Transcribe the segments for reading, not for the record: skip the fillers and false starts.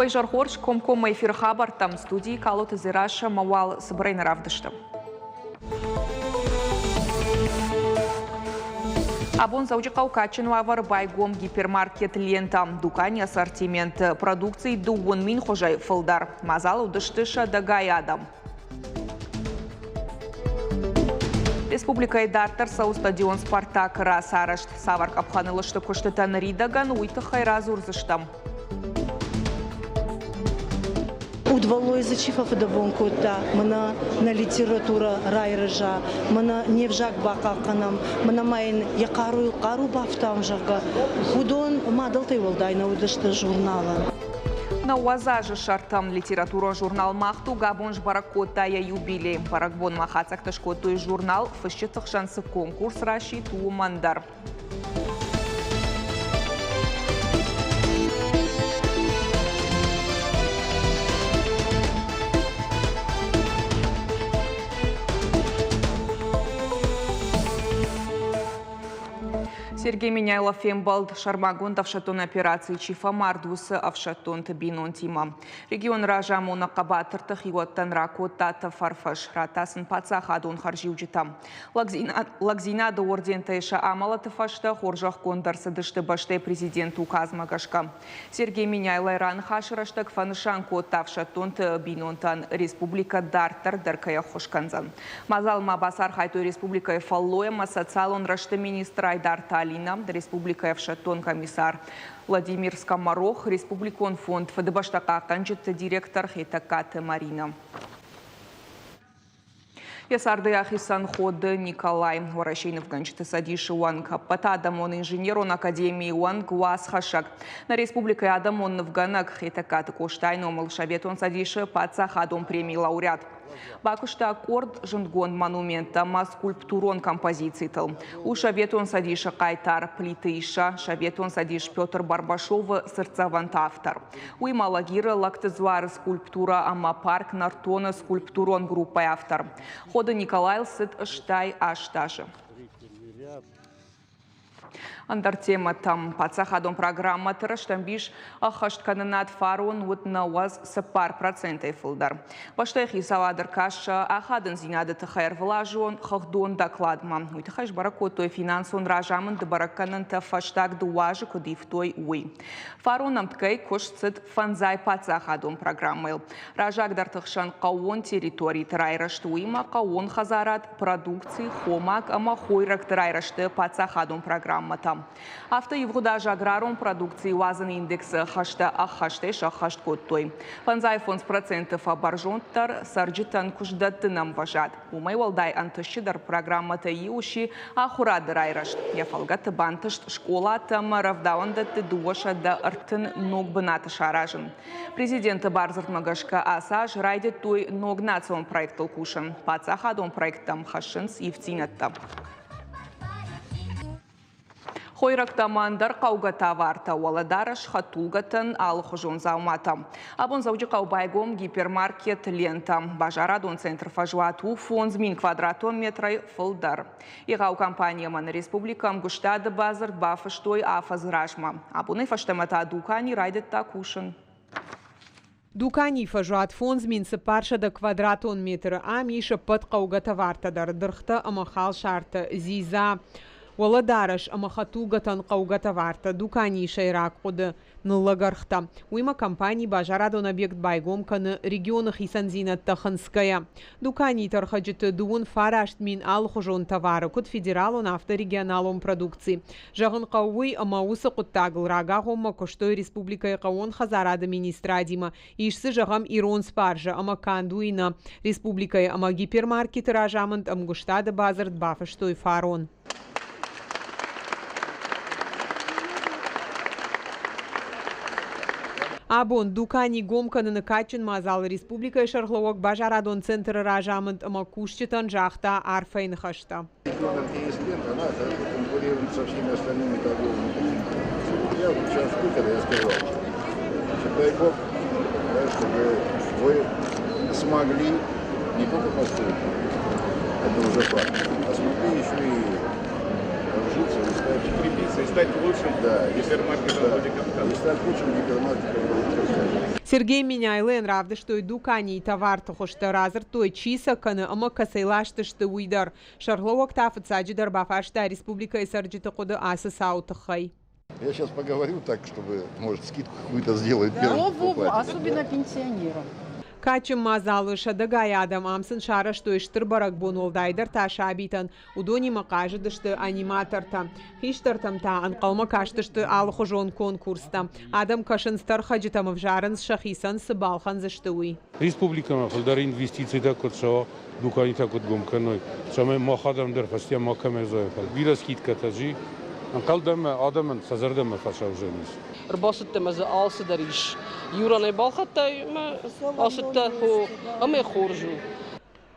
Уӕ изӕр хорз, комкоммӕ эфиры хабӕрттӕм студийы Калоты Дзерассӕ ӕмӕ уал цыбырӕй нӕ равдысты. Абон Дзӕуджыхъӕуы кадджын уавӕры байгом гипермаркет «Лента». Дукани ассортимент продукцийы 2000 хуызӕй фылдӕр. Мадзалы уыдысты сӕдӕгай адӕм. Республикӕйы дарддӕр цӕуы стадион «Спартак»-ы рацарӕзт. Цавӕр къӕпхӕныл сты куыстытӕ ныридӕгӕн, уый тыххӕй радзурдзыстӕм. Удвӕллой дзы чи фӕфыдӕбон кодта, мӕнӕ нӕ литературӕ райрӕза, мӕнӕ не взаг бахъахъхъӕнӕм, мӕнӕ ма йын йӕ хъаруйыл хъару бафтауӕм, зӕгъгӕ, уыдон мадӕлтӕй уӕлдай нӕ уыдысты журналы. 90 азы сӕртӕм литературон журнал «Мах дуг» абон сбӕрӕг кодта йӕ юбилей. Бӕрӕгбонмӕ хатдзӕгтӕ скодтой журнал фысджыты хсӕн цы конкурс расидт, уымӕн дӕр. Сергей Меняйло фембӕлд сӕрмагонд ӕфсӕддон операцийы чи фӕмард, уыцы ӕфсӕддонты бинонтимӕ. Регионы разамонӕг хъӕбатырты хиуӕттӕн ракодта тӕфӕрфӕс, радта сын паддзахадон хӕрзиуджытӕ. Лӕгдзинады ордентӕй сӕ амӕлӕты фӕстӕ хорзӕхгонд ӕрцыдысты бӕстӕйы президенты указмӕ гӕсгӕ. Сергей Меняйло раныхасы рӕстӕг фӕнысан кодта ӕфсӕддонты бинонтӕн республикӕ дарддӕр дӕр кӕй ӕххуыс кӕндзӕн. Мадзалмӕ бацархайдтой республикӕйы фӕллой ӕмӕ социалон рӕзты министр Айдарты Алинӕ, республикӕйы ӕфсӕддон комиссар Владимир Скоморох, республикон фонд Фыдыбӕстӕ хъахъхъӕнджыты директор Хетӕгкаты Маринӕ. Йӕ царды ахицӕн Ходы Николай, Уӕрӕсейы нывгӕнджыты цӕдисы уӕнг, ӕппӕтадӕмон инженерон академийы уӕнг, уацхӕссӕг. Нӕ республикӕйы адӕмон нывгӕнӕг Хетӕгкаты Къостайы номыл Советон Цӕдисы паддзахадон премийы лауреат. Бакуыста къорд зындгонд монументтӕ ӕмӕ скульптурон композицитыл. У Советон Цӕдисы хъайтар Плиты Иссӕ, Советон Цӕдис Петр Барбашовы цыртдзӕвӕнты автор. Уый Малагиры Лӕгты дзуары скульптурӕ ӕмӕ парк Нӕртон-ы скульптурон группӕйы автор. Ходы Николайыл цыд 68 азы. Ӕндӕр темӕтӕм. Паддзахадон программӕты рӕстӕмбис ӕххӕсткӕнынад фарон уыд 94 процентӕй фылдӕр. Бӕстӕйы хицауад ӕркӕсы ахадындзинады тыххӕй ӕрвылазон хыгъдон докладмӕ. Уый тыххӕй сбӕрӕг кодтой финансон разамынды бӕрӕггӕнӕнтӕ фӕстаг дыууӕ азы куыд ивтой, уый. Фарон ӕмткӕй куыст цыд фӕндзай паддзахадон программӕйыл. Раззагдӕрты хсӕн хъӕууон территориты райрӕзт, уыимӕ хъӕууон хӕдзарад, продукци, хомаг ӕмӕ хойрӕгты райрӕзты паддзахадон программӕтӕ. Афтӕ ивгъуыд аз аграрон продукцийы уадзыны индексы хӕстӕ ӕххӕстӕй сӕххӕст кодтой. 55 проценты фӕбӕрзонддӕр цӕрджытӕн куыстдӕттыны ӕмвӕзад. Уымӕй уӕлдай ӕнтыстджындӕр программӕтӕй иу сси ахуырады райрӕзт. Йӕ фӕлгӕты бантыст скъолатӕ ӕмӕ рӕвдауӕндӕтты 230 ног бынаты саразын. Президенты бардзырдмӕ гӕсгӕ ацы аз райдыдтой ног национ проекттыл кусын. Паддзахадон проекттӕм хӕссынц ивддзинӕдтӕ. Хойрӕгтӕ ӕмӕ ӕндӕр хъӕугӕ товартӕ, уӕлӕдарӕс, хӕдтулгӕтӕн, алыхуызон дзауматӕ. Абон Дзӕуджыхъӕуы байгом гипермаркет «Лента». Базарадон центры фӕзуат у 5000 квадратон метрӕй фылдӕр. Егъау компани ӕмӕ нӕ республикӕ ӕмгуыстады бадзырд бафыстой афӕдзы размӕ. Абонӕй фӕстӕмӕ та дукани райдыдта кусын. Дуканийы фӕзуат 5400 квадратон метры. Ам ис ӕппӕт хъӕугӕ товартӕ дӕр, дыргътӕ ӕмӕ халсартӕ, дзидза, уӕлӕдарӕс ӕмӕ хӕдтулгӕтӕн хъӕугӕ товартӕ. Дуканийы сӕйраг хъуыды ныллӕг ӕргътӕ. Уыимӕ компани базарадон объект байгом кӕны регионы хицӕндзинӕдтӕ хынцгӕйӕ. Дуканийы тӕрхӕджыты 39 000 алыхуызон товары, куыд федералон, афтӕ регионалон продукци. Зӕгъын хъӕуы уый, ӕмӕ уыцы хъуыддагыл рагагъоммӕ куыстой республикӕйы хъӕууон хӕдзарады министрадимӕ. Ис дзы, зӕгъӕм, ирон спаржӕ ӕмӕ канд уый нӕ. Республикӕйы ӕмӕ гипермаркеты разамынд ӕмгуыстады бадзырд бафыстой фарон. Абон дукани гом кӕныны кадджын мадзалы республикӕйы сӕргълӕууӕг базарадон центры разамынд ӕмӕ кусджытӕн загъта арфӕйы ныхӕстӕ. Регионом она хорошо конкурирует со всеми остальными торговыми сетями. Я вот сейчас когда я сказал, что дай бог, да, чтобы вы смогли не только построить, это уже факт, а смогли еще и вжиться в стать Укрепиться и стать лучшим гипермаркетом Владикавказа. И стать лучшим гипермаркетом Владикавказа. Сергей Меняйлойӕн равдыстой дуканийы товарты хуызтӕ, радзырдтой, чи сӕ кӕны ӕмӕ кӕцӕй ласт сты, уый дӕр. Сӕргълӕууӕг та фыццаджыдӕр бафарста республикӕйы цӕрджыты хъуыды ацы цауы тыххӕй. Я сейчас поговорю так, чтобы, может, скидку какую-то сделают первым Во-во-во, покупателям. особенно пенсионерам. Кадджын мадзалы сӕдӕгай адӕм ам сын сарӕзтой стыр бӕрӕгбон, уӕлдайдӕр та сабитӕн. Уыдонимӕ хъазыдысты аниматортӕ. Хистӕртӕм та ӕнхъӕлмӕ кастысты алыхуызон конкурстӕ. Адӕм кӕсынц тӕрхӕджытӕм, ӕвзарынц сӕхицӕн цы балхӕндзысты, уый. Республикӕмӕ фылдӕр инвестицитӕ куыд цӕуа, дуканитӕ куыд гом кӕной, цӕмӕй мах адӕм дӕр фӕстӕ ма кӕмӕ зайа. Бирӕ скидкӕтӕ зи, ӕнхъӕлдӕн адӕмӕн сӕ зӕрдӕмӕ фӕцӕудзӕнис. Ӕрбацыдтӕ ӕмӕ дзы алцыдӕр ис. Иу ранӕй балхӕдтай ӕмӕ ацыдтӕ ӕмӕ хорз у.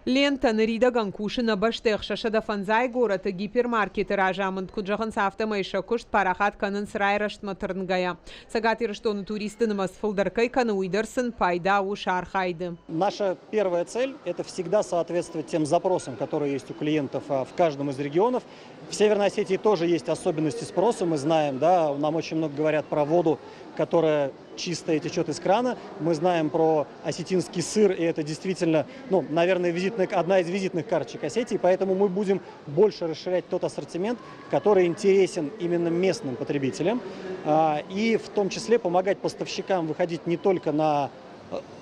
Лентӕ ныридӕгӕн кусы нӕ бӕстӕйы 605 горӕты гипермаркеты разамынд куыд зӕгъынц, афтӕмӕй сӕ куыст парахат кӕнынц райрӕзтмӕ тырнгӕйӕ. Цӕгат Ирыстоны туристты нымӕц фылдӕр кӕй кӕны, уый дӕр сын пайда у сӕ архайды. Наша первая цель – это всегда соответствовать тем запросам, которые есть у клиентов в каждом из регионов. В Северной Осетии тоже есть особенности спроса, мы знаем, да, нам очень много говорят про воду, которая чистая течет из крана. Мы знаем про осетинский сыр, и это действительно, ну, наверное, одна из визитных карточек Осетии, поэтому мы будем больше расширять тот ассортимент, который интересен именно местным потребителям, и в том числе помогать поставщикам выходить не только на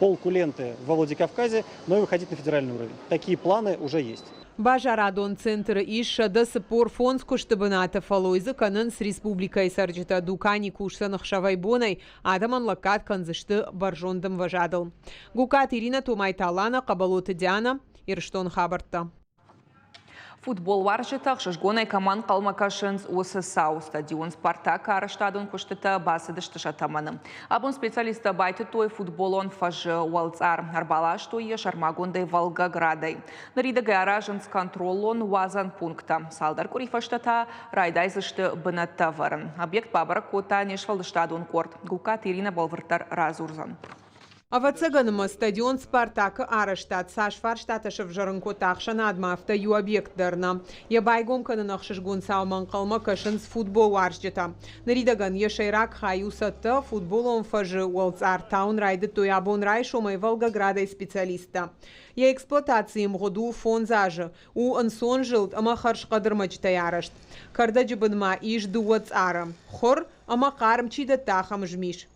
полку ленты во Владикавказе, но и выходить на федеральный уровень. Такие планы уже есть. Базарадон центры ис 145 куысты бынаты, фӕллой дзы кӕнынц республикӕйы цӕрджытӕ. Дукани кусдзӕн ӕхсӕвӕй-бонӕй, адӕмӕн лӕггад кӕндзысты бӕрзонд ӕмвӕзадыл. Гукаты Иринӕ, Томайты Алана, Хъӕбӕлоты Диана, Ирыстоны хабӕрттӕ. Футболуарзджытӕ ӕхсызгонӕй кӕмӕ ӕнхъӕлмӕ кӕсынц, уыцы цау стадион «Спартак» арӕзтадон куыстытӕ бацыдысты сӕ тӕмӕны. Абон специалисттӕ байтыдтой футболон фӕзы уӕлцъар, ӕрбаластой йӕ сӕрмагондӕй Волгоградӕй. Ныридӕгӕй аразынц контролон уадзӕн пункттӕ. Цалдӕр къуыри фӕстӕ та райдайдзысты бынӕттӕ ӕвӕрын. Объект бабӕрӕг кодта не сфӕлдыстадон къорд. Гугкаты Иринӕ бӕлвырддӕр радзурдзӕн. Ӕвӕццӕгӕн ӕмӕ стадион «Спартак»-ы арӕзтад цас фарстатӕ сӕвзӕрын кодта ӕхсӕнадмӕ, афтӕ иу объект дӕр нӕ. Йӕ байгом кӕнын ӕхсызгон цаумӕ ӕнхъӕлмӕ кӕсынц футболуарзджытӕ. Ныридӕгӕн йӕ сӕйраг хай у цӕттӕ, футболон фӕзы уӕлцъар тауын райдыдтой абон райсомӕй Волгоградӕй специалисттӕ. Йӕ эксплуатацийы мгъуыд у 5 азы, у ӕнцонзылд ӕмӕ хӕрзхъӕд ӕрмӕджытӕй арӕзт. Кӕрдӕджы бынмӕ ис дыууӕ цъары, хуыр ӕмӕ хъарм чи дӕтты, ахӕм змис.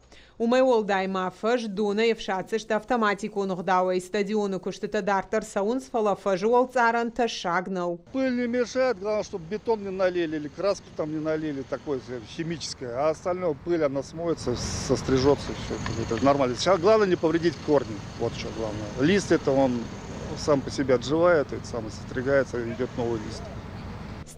Уымӕй уӕлдай ма фӕз донӕй ӕфсаддзысты автоматикон ӕгъдауӕй. Стадионы куыстытӕ дарддӕр цӕуынц, фӕлӕ фӕзы уӕлцъарӕн тӕссаг нӕу. Пыль не мешает, главное, чтобы бетон не налили или краску там не налили, такое химическое. А остальное пыль, она смоется, сострижется, все это нормально. Сейчас главное не повредить корни, вот что главное. Лист это он сам по себе отживает, это самое состригается, идет новый лист.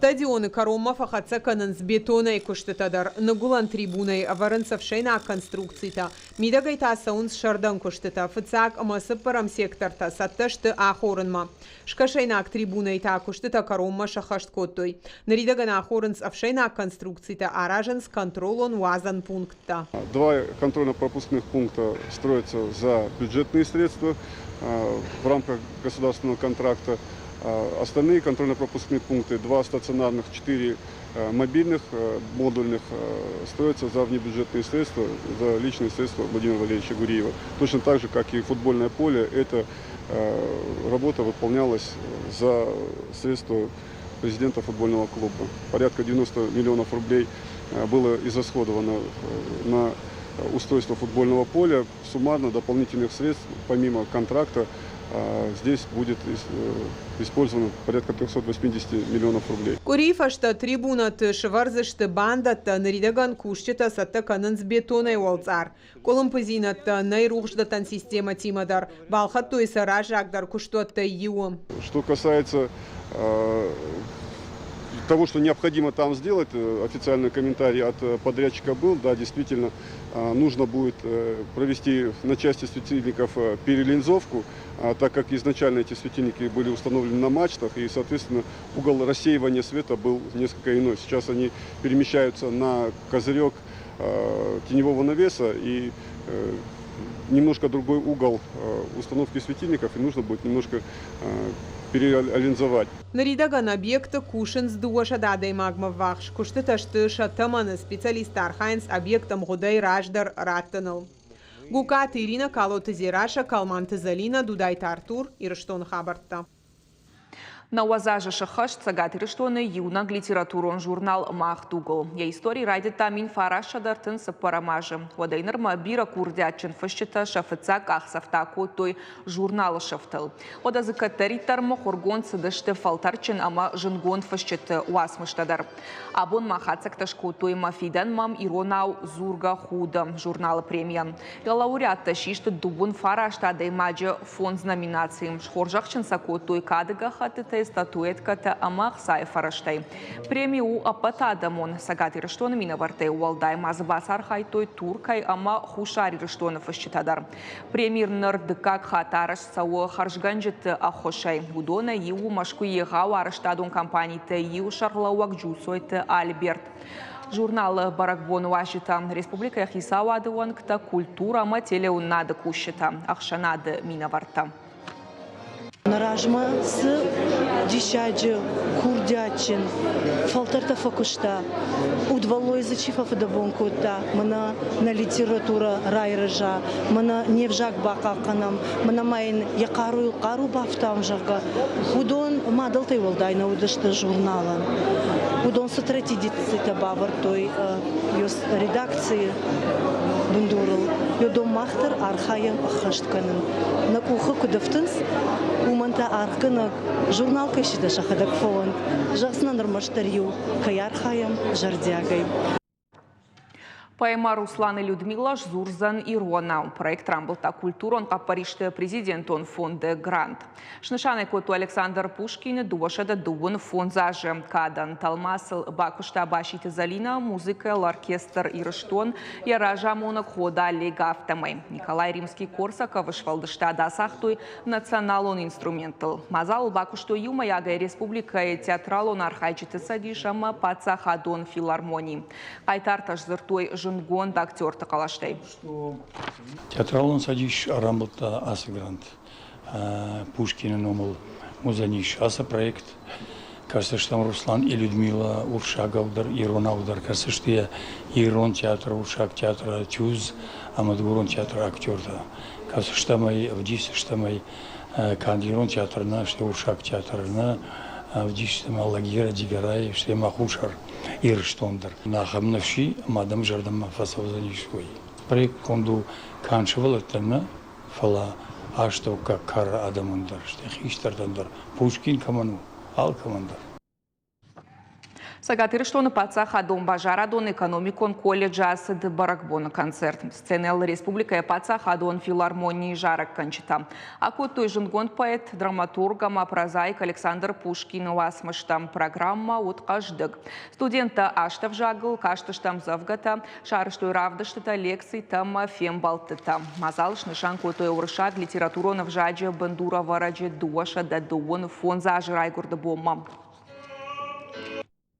Стадионы кӕронмӕ фӕхӕццӕ кӕнынц бетонӕй куыстытӕ дӕр. Ныгуылӕн трибунӕйы ӕвӕрынц ӕфсӕйнаг конструкцитӕ. Мидӕгӕй та цӕуынц сӕрдӕн куыстытӕ. Фыццаг ӕмӕ цыппӕрӕм сектортӕ цӕттӕ сты ахорынмӕ. Скӕсӕйнаг трибунӕйы та куыстытӕ кӕронмӕ сӕххӕст кодтой. Ныридӕгӕн ахорынц ӕфсӕйнаг конструкцитӕ, аразынц контролон уадзӕн пункттӕ. Два контрольно-пропускных пункта строятся за бюджетные средства в рамках государственного контракта. Остальные контрольно-пропускные пункты, два стационарных, четыре мобильных, модульных, строятся за внебюджетные средства, за личные средства Владимира Валерьевича Гуриева. Точно так же, как и футбольное поле, эта работа выполнялась за средства президента футбольного клуба. Порядка 90 миллионов рублей было израсходовано на устройство футбольного поля. Суммарно дополнительных средств, помимо контракта, здесь будет использовано порядка 380 миллионов рублей. Къуырийы фӕстӕ трибунӕты сӕвӕрдзысты бандӕттӕ, ныридӕгӕн кусджытӕ цӕттӕ кӕнынц бетонӕй уӕлцъар. Къуылымпыдзинӕдтӕ нӕй рухсдӕттӕн системӕтимӕ дӕр. Балхӕдтой сӕ раззагдӕр куыстуӕттӕй иуы. Что касается того, что необходимо там сделать, официальный комментарий от подрядчика был, да, действительно, нужно будет провести на части светильников перелинзовку, так как изначально эти светильники были установлены на мачтах, и, соответственно, угол рассеивания света был несколько иной. Сейчас они перемещаются на козырек теневого навеса, и немножко другой угол установки светильников, и нужно будет немножко перелинзовать. Ныридӕгӕн объекты кусынц 200 адӕймагмӕ ввахс. Куыстытӕ сты сӕ тӕмӕны, специалисттӕ архайынц объект ӕмгъуыдӕй раздӕр раттыныл. Гукаты Ирина, Калоты Дзерассӕ, Калманты Зӕлинӕ, Дудайты Артур, Ирыстоны хабӕрттӕ. 90 азы сыххӕст Цӕгат Ирыстоны иунӕг литературон журнал «Мах дуг-ыл». Йӕ истори райдыдта 1934 азы. Уӕдӕй нырмӕ бирӕ курдиатджын фысджытӕ сӕ фыццаг къахдзӕфтӕ акодтой журналы сыфтыл. Уӕдӕ дзы кӕддӕриддӕр мыхуыргонд цыдысты фӕлтӕрдджын ӕмӕ зындгонд фысджыты уацмыстӕ дӕр. Абон ма хатдзӕгтӕ скодтой «Мӕ фидӕн мӕм иронау дзургӕ худы» журналы премийӕн. Йӕ лауреаттӕ систы 39 адӕймаджы фондз номинацийы. Схорзӕхджын сӕ кодтой кады гӕххӕттытӕй, статуэткӕтӕ ӕмӕ ӕхцайы фӕрӕзтӕй. Преми у ӕппӕтадӕмон. Цӕгат Ирыстоны минӕвӕрттӕй уӕлдай ма дзы бацархайдтой Туркӕй ӕмӕ Хуссар Ирыстоны фысджытӕ дӕр. Премьер ныр дыккаг хатт арӕзт цӕуы хӕрзгӕнджыты ӕххуысӕй. Уыдонӕй иу у Мӕскуыйы егъау арӕзтадон компанитӕй иу сӕргълӕууӕг Джусойты Альберт. Журналы бӕрӕгбоны уазджытӕ, республикӕйы хицауады уӕнгтӕ, культурӕ ӕмӕ телеуынынады кусджытӕ, ӕхсӕнады минӕвӕрттӕ. Нӕ размӕ цы диссаджы курдиатджын фӕлтӕртӕ фӕкуыста, удвӕллой дзы чи фӕфыдӕбон кодта, мӕнӕ нӕ литературӕ райрӕза, мӕнӕ не взаг бахъахъхъӕнӕм, мӕнӕ ма йын йӕ хъаруйыл хъару бафтауӕм, зӕгъгӕ, уыдон мадӕлтӕй уӕлдай нӕ уыдысты журналӕн. Уыдон цы традицитӕ бавӕрдтой редакцийы бындурыл, уыдон мах дӕр архайӕм ӕххӕст кӕнын. Нӕ къухы куыд ӕфтынц, уымӕн та аргъгӕнӕг журналкӕсджытӕ сӕхӕдӕг фӕуӕнт. Зӕгъдзынӕн ӕрмӕстдӕр иу, кӕй архайӕм зӕрдиагӕй. Поэмӕ Руслан и Людмила сдзурдзӕн иронау. Проект рамбылдта культурон хъӕппӕристы президентон фонды грант. Снысан ӕй кодтой Александр Пушкины 225 азы кадӕн. Тӕлмацыл бакуыста Баситы Зӕлинӕ, музыкӕйыл оркестр Ирыстон, йӕ разамонӕг Хода Олег афтӕмӕй. Николай Римский-Корсаковы сфӕлдыстад ацагътой националон инструменттыл. Мадзалыл бакуыстой иумӕйагӕй республикӕйы театралон архайджыты цӕдис ӕмӕ паддзахадон филармони. Хъайтартӕ сдзырдтой зындгонд актерты хъӕлӕстӕй. Театралон цӕдис рамбылдта ацы грант. Пушкины номыл уыдзӕнис ацы проект. Кӕсдзыстӕм Руслан и Людмила урсагау дӕр, иронау дӕр кӕсдзысты йӕ ирон театр, урсаг театры ТЮЗ ӕмӕ дыгурон театры актертӕ. Кӕсдзыстӕм ӕй, ӕвдисдзыстӕм ӕй канд ирон театр нӕ, стӕй урсаг театр нӕ, ӕвдисдзыстӕм Алагиры, Дигорайы, стӕй ма Хуссар Ирыстон дӕр. Ахӕм ныфс и, ӕмӕ адӕм зӕрдӕмӕ фӕцӕудзӕнис, уый. Проект конд у канд сывӕллӕттӕн нӕ, фӕлӕ астӕуккаг кары адӕмӕн дӕр, стӕй хистӕртӕн дӕр, Пушкин кӕмӕн у, алкӕмӕн дӕр. Цӕгат Ирыстоны паддзахадон базарадон-экономикон колледжы ацыд бӕрӕгбоны концерт. Сценӕйыл республикӕйы паддзахадон филармонийы зарӕггӕнджытӕ акодтой зындгонд поэт, драматург ӕмӕ прозаик Александр Пушкины уацмыстӕ. Программӕ уыд хъӕздыг. Студенттӕ аст ӕвзагыл кастысты ӕмдзӕвгӕтӕ, сарӕзтой равдыстытӕ, лекцитӕ ӕмӕ фембӕлдтытӕ. Мадзал снысан кодтой уырыссаг литературон ӕвзаджы бындурӕвӕрӕджы 225 азы райгуырды бонмӕ.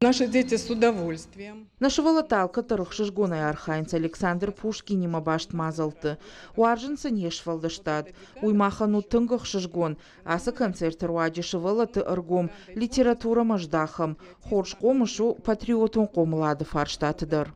Наши дети с удовольствием. Нӕ сывӕллӕттӕ алкӕддӕр ӕхсызгонӕй архайынц Александр Пушкинимӕ баст мадзӕлтты. Уарзынц ын йе сфӕлдыстад. Уый махӕн у тынг ӕхсызгон. Ацы концерты руаджы сывӕллӕтты ӕргом литературӕмӕ здахӕм. Хорз хъомыс у патриотон хъомылады фарстаты дӕр.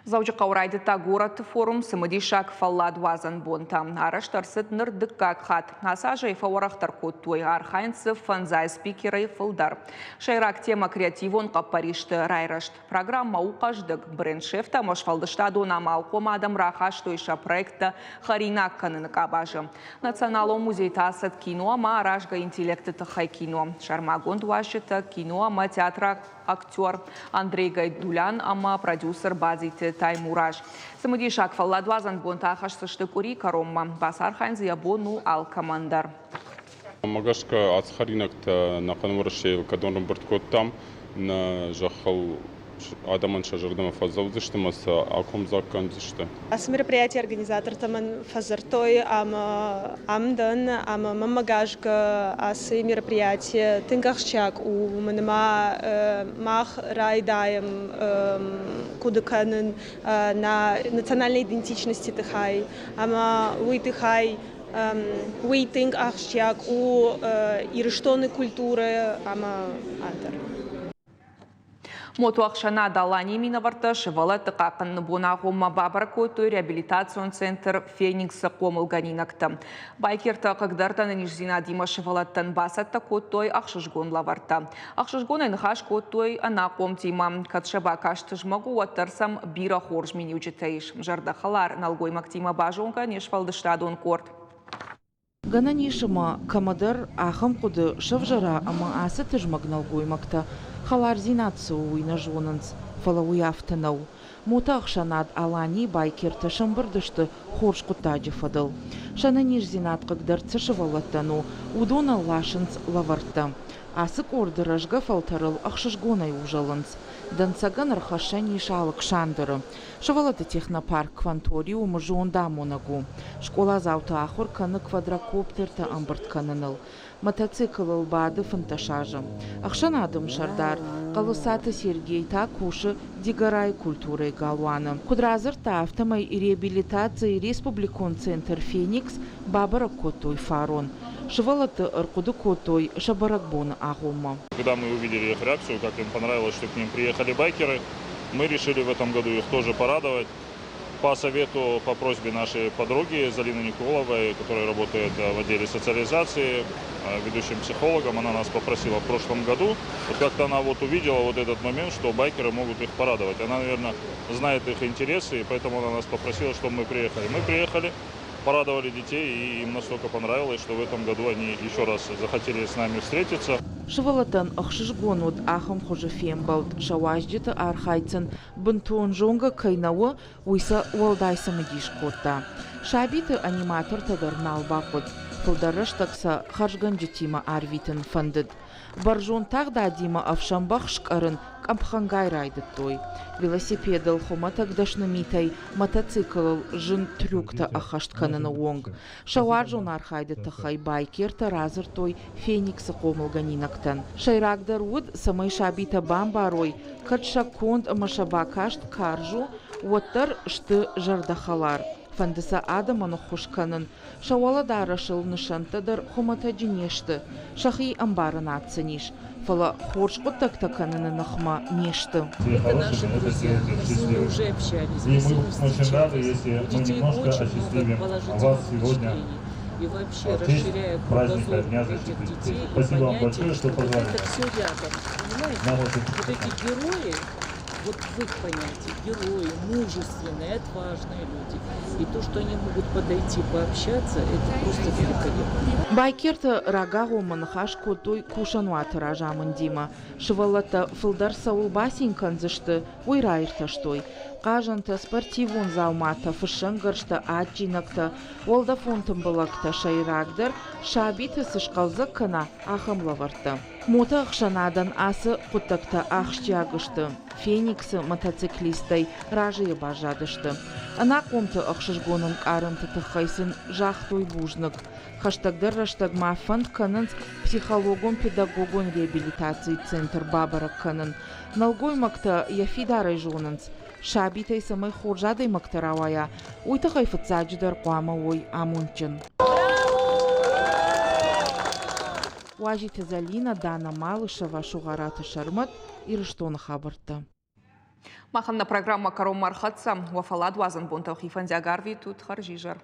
Дзӕуджыхъӕуы райдыдта горӕты форум цымыдисаг фӕлладуадзӕн бонтӕ. Арӕзт ӕрцыд ныр дыккаг хатт. Ацы азӕй фӕуӕрӕхдӕр кодтой. Архайынц дзы фӕндзай спикерӕй фылдӕр. Сӕйраг темӕ креативон хъӕппӕристы райрӕзт. Программӕ у хъӕздыг. Бренд-шефтӕ ӕмӕ сфӕлдыстадон амалхъом адӕм рахастой сӕ проекттӕ хӕринаг кӕныны къабазы. Националон музей та ацыд кино ӕмӕ аразгӕ интеллекты тыххӕй кино. Сӕрмагонд уазджытӕ, кино ӕмӕ театры актер Андрей Гайдулян ӕмӕ продюсер Бадзиты Таймураз. Цымыдисаг фӕлладуадзӕн бонтӕ ахӕсдзысты къуыри кӕронмӕ. Бацархайын дзы йӕ бон у алкӕмӕн дӕр. Мӕ гӕсгӕ ацы хӕринӕгтӕ ӕнӕхъӕн Уӕрӕсейыл кӕдон ӕмбырд кодтам, нӕ зӕххыл адӕмӕн сӕ зӕрдӕмӕ фӕдзӕудзысты ӕмӕ сӕ акомдзаг кӕндзысты. Ацы мероприятийы организатортӕ мӕн фӕдзырдтой ӕмӕ ам дӕн ӕмӕ мӕнмӕ гӕсгӕ ацы мероприятие тынг ахсджиаг у, уымӕн ӕмӕ мах райдайӕм. хъуыды кӕнын нӕ национальной идентичности тыххӕй ӕмӕ уый тыххӕй уый тынг ахсджиаг у Ирыстоны культурӕ ӕмӕ ӕндӕр. Мотоӕхсӕнад Аланийы минӕвӕрттӕ сывӕллӕтты хъахъхъӕныны бон агъоммӕ бабӕрӕг кодтой реабилитацион центр «Феникс-ы» хъомылгӕнинӕгтӕ. Байкертӕ хъыгдӕрд ӕнӕниздзинадимӕ сывӕллӕттӕн бацӕттӕ кодтой ӕхсызгон лӕвӕрттӕ. Ӕхсызгонӕй ныхас кодтой ӕнахъомтимӕ. Кӕд сӕ бакаст тызмӕг у, уӕддӕр сӕм бирӕ хорз миниуджытӕ ис. Зӕрдӕхӕлар нӕлгоймӕгтимӕ базонгӕ не сфӕлдыстадон къорд. Гӕнӕн ис ӕмӕ кӕмӕдӕр ахӕм хъуыды сӕвзӕра ӕмӕ ацы тызмӕг нӕлгоймӕгтӕ хӕлардзинад цы у, уый нӕ зонынц, фӕлӕ уый афтӕ нӕу. Мотоӕхсӕнад Аланийы байкертӕ сӕмбырд сты хорз хъуыддаджы фӕдыл. Сӕ нӕниздзинад хъыгдӕрд цы сывӕллӕттӕн у, уыдонӕн ласынц лӕвӕрттӕ. Ацы къорды рӕзгӕ фӕлтӕрыл ӕхсызгонӕй узӕлынц. Дӕнцӕгӕн ӕрхӕссӕн ис Алыксандры. Сывӕллӕтты технопарк Кванториумы зондамонӕг у. Скъоладзауты ахуыр кӕны квадрокоптертӕ ӕмбырд кӕныныл. Мотоциклыл бады 15 азы. Ӕхсӕнады сӕрдар Хъӕлыцаты Сергей та кусы Дигорайы культурӕйы галуаны. Куыд радзырдта, афтӕмӕй реабилитацийы республикон центр «Феникс» бабӕрӕг кодтой фарон. Сывӕллӕтты ӕрхъуыды кодтой сӕ бӕрӕгбоны агъоммӕ. Когда мы увидели их реакцию, как им понравилось, что к ним приехали байкеры, мы решили в этом году их тоже порадовать. По совету, по просьбе нашей подруги Залины Николовой, которая работает в отделе социализации, ведущим психологом, она нас попросила в прошлом году. Вот как-то она вот увидела вот этот момент, что байкеры могут их порадовать. Она, наверное, знает их интересы, и поэтому она нас попросила, чтобы мы приехали. Мы приехали, порадовали детей, и им настолько понравилось, что в этом году они еще раз захотели с нами встретиться. Сывӕллӕттӕн ӕхсызгон уыд ахӕм хуызы фембӕлд, сӕ уазджыты архайд сын бынтон зонгӕ кӕй нӕ у, уый сӕ уӕлдай цымыдис кодта. Сабиты аниматортӕ дӕр нал бахъуыд, фылдӕр рӕстӕг сӕ хӕрзгӕнджытимӕ арвитын фӕндыд. Бӕрзонд тагъдадимӕ ӕфсӕнбӕх скъӕрын къӕпхӕнгай райдыдтой. Велосипедыл хуымӕтӕг дӕсны митӕй мотоциклыл зын трюктӕ ӕххӕст кӕныны онг. Сӕ уарзон архайды тыххӕй байкертӕ радзырдтой Фениксы хъомылгӕнинӕгтӕн. Сӕйрагдӕр уыд, цӕмӕй сабитӕ бамбарой, кӕд сӕ конд ӕмӕ сӕ бакаст карз у, уӕддӕр сты зӕрдӕхӕлар. Фӕнды сӕ адӕмӕн ӕххуыс кӕнын, сӕ уӕлӕдарӕсыл нысӕнттӕ дӕр хуымӕтӕджы не сты, сӕхи ӕмбарынад сын ис, фӕлӕ хорз хъуыддӕгтӕ кӕныны ныхмӕ не сты. Это наши друзья, мы с ними уже общались, мы с ними встречались. У детей очень много положительных впечатлений. И вообще, расширяя кругозор этих детей и понятие, что вот это все рядом, понимаете? Вот эти герои, вот в их понятии, герои, мужественные, отважные люди. И то, что они могут подойти, пообщаться, это просто великолепно. Байкерты рагагъоммӕ ныхас кодтой кусӕнуаты разамындимӕ. Сывӕллӕттӕ фылдӕр цӕуыл бацин кӕндзысты, уый раиртӕстой. Хъазӕнтӕ, спортивон дзауматӕ, фыссӕнгӕрзтӕ, адджинӕгтӕ, уӕлдӕфон тымбылӕгтӕ, сӕйрагдӕр, сабиты цы схъӕлдзӕг кӕна, ахӕм лӕвӕрттӕ. Мотоӕхсӕнадӕн ацы хъуыддӕгтӕ ахсджиаг сты. Фениксы мотоциклисттӕй разыйы баззадысты. Ӕнахъомты ӕхсызгон ӕнкъарӕнты тыххӕй сын загътой бузныг. Хӕстӕгдӕр рӕстӕг ма фӕнд кӕнынц психологон-педагогон реабилитацийы центр бабӕрӕг кӕнын. Нӕлгоймӕгтӕ йӕ фидарӕй зонынц, сабитӕй цӕмӕй хорз адӕймӕгтӕ рауайа, уый тыххӕй фыццаджыдӕр хъуамӕ уой амондджын. Уазиты Зӕлинӕ, Дана Малышева, Сугъараты Сӕрмӕт, Ирыстоны хабӕрттӕ. Махӕн нӕ программӕ кӕронмӕ ӕрхӕццӕ. Уӕ фӕлладуадзӕн бонтӕ хи фӕндиаг арвитут. Хӕрзизӕр.